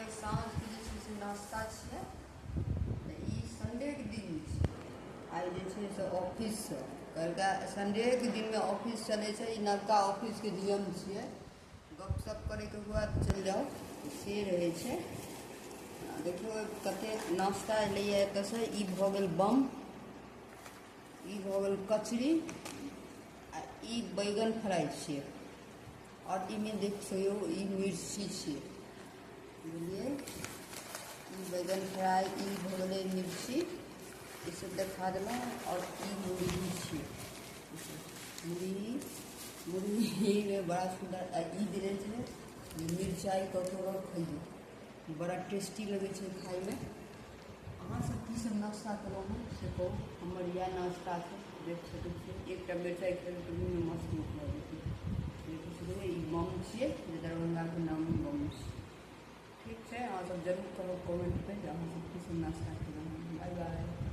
ई साँझके जे छै से नाश्ता छियै। तऽ ई संडेके दिन छै। आइ जे छै से ऑफिससँ कहलकै संडेके दिनमे ऑफिस चलै छै। ई नवका ऑफिसके नियम छियै। गपशप करैके हुआ तऽ चलि जाउ, से रहै छै। देखियौ कतेक नाश्ता एलैए एतऽसँ। ई भऽ गेल बम, ई भऽ गेल कचरी, आ ई बैगन फ्राइ छियै। आओर ईमे देख सकियौ ई मिर्ची छियै, बुझलियै? ई बैगन फ्राइ, ई भऽ गेलै मिर्ची, ई सब देखा देलहुँ। आओर ई मुरही छियै। मुरही, मुरहीमे बड़ा सुन्दर। आ ई देने छै मिरचाइ कऽ कऽ खइयौ, बड़ा टेस्टी लगै छै खाइमे। अहाँ सब की सब नाश्ता केलहुँ हँ से कहू। हमर इएह नाश्ता छै। देख सकै छियै, एकटा मिरचाइ खेबै तऽ मुँहमे मस्त भऽ जेतै। देखै सकबै, ई बम छियै जे दरभंगाके नामी बम छै। ठीक छै, अहाँ सब जरूर कहब कमेंटमे जे अहाँ सब की सब नाश्ता केलहुँ हँ। Bye bye.